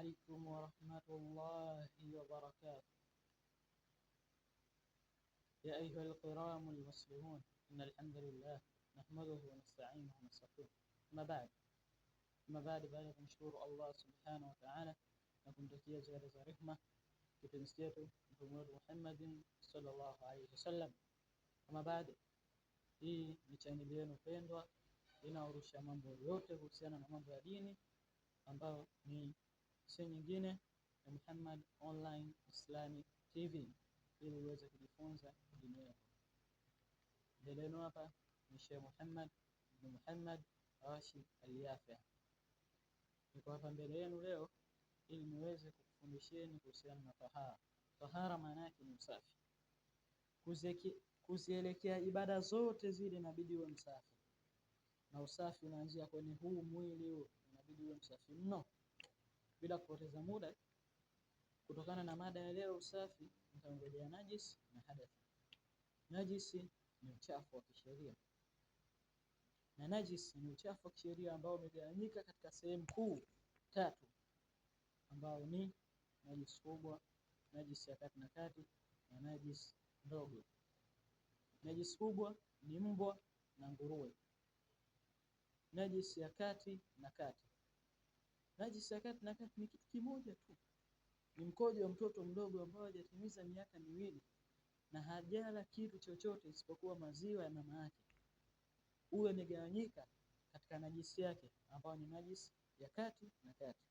عليكم ورحمة الله وبركاته. يا أيها الكرام المسلمون، إن الحمد لله نحمده ونستعينه ونستغفره. أما بعد، أما بعد, baada ya kumshukuru Allah subhanahu wa ta'ala na kumtakia ziada za rehma kipenzi chetu Mtume wetu Muhammadin sallallahu alaihi wasallam. Ama baada, hii ni chaneli yenu pendwa inayorusha mambo yote kuhusiana na mambo ya dini, ambayo ni si nyingine ya Muhammad Online Islamic TV, ili uweze kujifunza dini yako. Mbele yenu hapa ni Sheikh Muhammad ibn Muhammad Rashid Al-Yafi. Niko hapa mbele yenu leo ili niweze kukufundisheni kuhusiana na tahara. Tahara maana yake ni usafi. Kuzielekea ibada zote zile inabidi uwe msafi, na usafi unaanzia kwenye huu mwili huu, inabidi uwe msafi mno. Bila kupoteza muda, kutokana na mada ya leo usafi, nitaongelea najis na hadathi. Najisi ni uchafu wa kisheria, na najis ni uchafu wa kisheria ambao umegawanyika katika sehemu kuu tatu, ambao ni najis kubwa, najis ya kati na kati na najis ndogo. Najis kubwa ni mbwa na nguruwe. Najis ya kati na kati, najis ya kati na kati ni kitu kimoja tu, ni mkojo wa mtoto mdogo ambao hajatimiza miaka miwili na hajala kitu chochote isipokuwa maziwa ya mama yake. Huyo amegawanyika katika najisi yake ambayo ni najis ya kati na kati.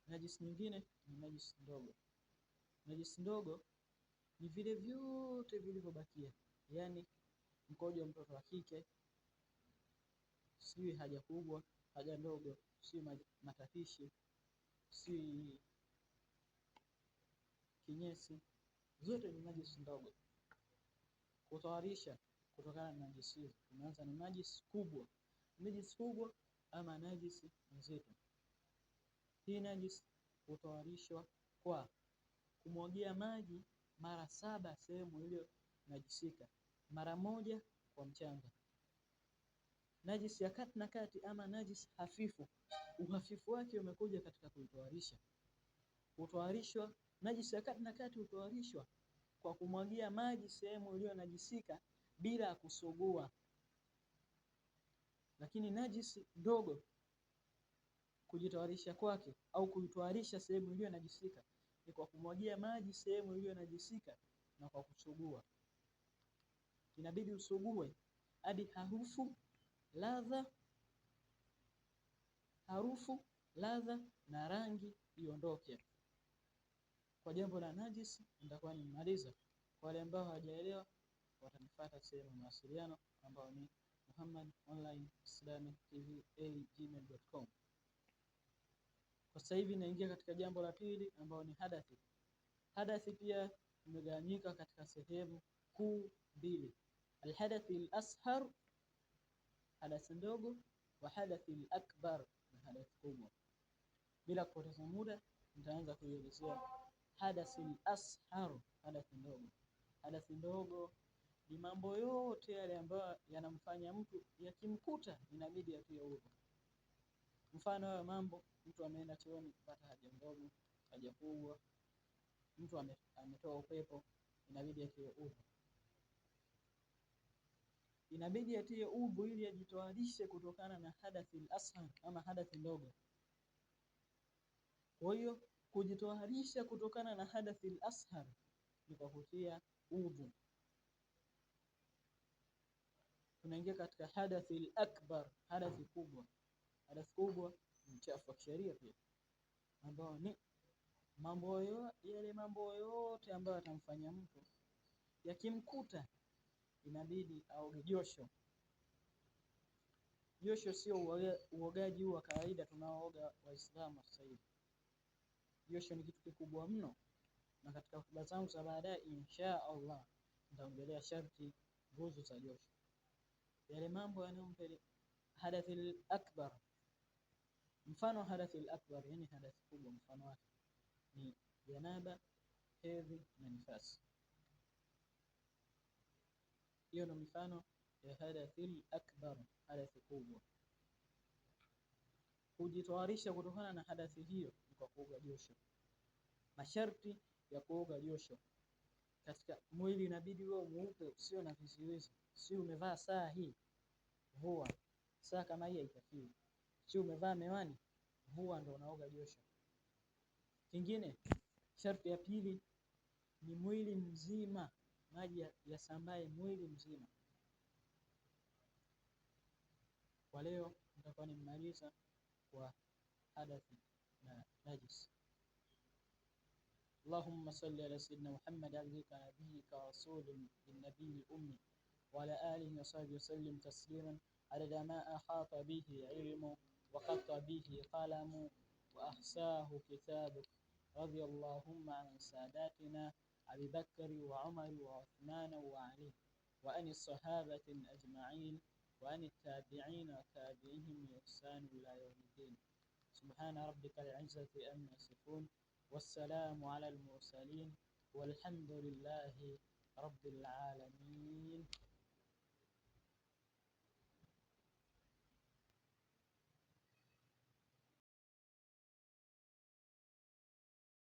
Najis nyingine ni najis ndogo. Najis ndogo ni vile vyote vilivyobakia, yaani mkojo wa mtoto wa kike, sijui haja kubwa, haja ndogo, sijui matapishi, sijui kinyesi, zote ni najisi ndogo. Kutawarisha kutokana na najisi hizi, tunaanza na najisi kubwa. Najisi kubwa ama najisi nzito. Hii najisi hutawarishwa kwa kumwagia maji mara saba sehemu iliyonajisika, mara moja kwa mchanga. Najisi ya kati na kati ama najisi hafifu, uhafifu wake umekuja katika kuitoarisha. Hutoarishwa najisi ya kati na kati hutoarishwa kwa kumwagia maji sehemu iliyonajisika bila ya kusugua. Lakini najisi ndogo kujitoarisha kwake au kuitoarisha sehemu iliyonajisika ni kwa kumwagia maji sehemu iliyonajisika na kwa kusugua. Inabidi usugue hadi harufu, ladha, harufu, ladha na rangi iondoke. Kwa jambo la najisi nitakuwa nimemaliza. Kwa wale ambao hawajaelewa watanifuata sehemu ya mawasiliano ambao ni Muhammad Online Islamic TV gmail.com. Kwa sasa hivi naingia katika jambo la pili ambao ni hadathi. Hadathi pia imegawanyika katika sehemu kuu mbili: alhadathi al-ashar, hadathi ndogo, wa hadathi al-akbar, na hadathi kubwa. Bila kupoteza muda, nitaanza kuielezea hadathi al-ashar, hadathi ndogo. Hadathi ndogo ni mambo yote yale ambayo yanamfanya mtu yakimkuta inabidi atie udhu. Mfano hayo mambo, mtu ameenda chooni kupata haja ndogo, haja kubwa, mtu ametoa upepo, inabidi atie udhu. Inabidi atie udhu ili ajitoarishe kutokana na hadathi al-ashar ama hadathi ndogo. Kwa hiyo kujitoarisha kutokana na hadathi al-ashar ni kwa kutia udhu. Tunaingia katika hadathi al-akbar, hadathi kubwa. Hadathi kubwa ni uchafu wa kisheria pia, ambao ni mambo yale mambo yote ambayo yatamfanya mtu yakimkuta inabidi aoge josho. Josho sio uogaji huu wa kawaida tunaooga Waislamu sasa hivi. Josho ni kitu kikubwa mno, na katika hotuba zangu za baadaye insha Allah nitaongelea sharti, nguzo za josho, yale mambo yanayompele hadathi akbar. Mfano hadathi akbar, yani hadathi kubwa, mfano wake ni janaba, hedhi na nifasi. Hiyo ndio mifano ya hadathi akbar, hadathi kubwa. Kujitoharisha kutokana na hadathi hiyo ni kwa kuoga josho. Masharti ya kuoga josho katika mwili inabidi uwe mweupe, usio na vizuizi. Si umevaa saa hii, vua saa kama hii haitakiwi. Si umevaa miwani, vua, ndo unaoga josho. Kingine, sharti ya pili ni mwili mzima, maji yasambae mwili mzima. Kwa leo nitakuwa nimemaliza kwa hadathi na najis. اللهم صل على سيدنا محمد عبدك نبيك ورسول النبي الأمي وعلى آله وصحبه وسلم تسليما عدد ما أحاط به علم وخط به قلم وأحصاه كتابك. رضي اللهم عن ساداتنا أبي بكر وعمر وعثمان وعلي وعن الصحابة أجمعين وعن التابعين وتابعيهم بإحسان إلى يوم الدين. سبحان ربك العزة عما يصفون والسلام على المرسلين والحمد لله رب العالمين.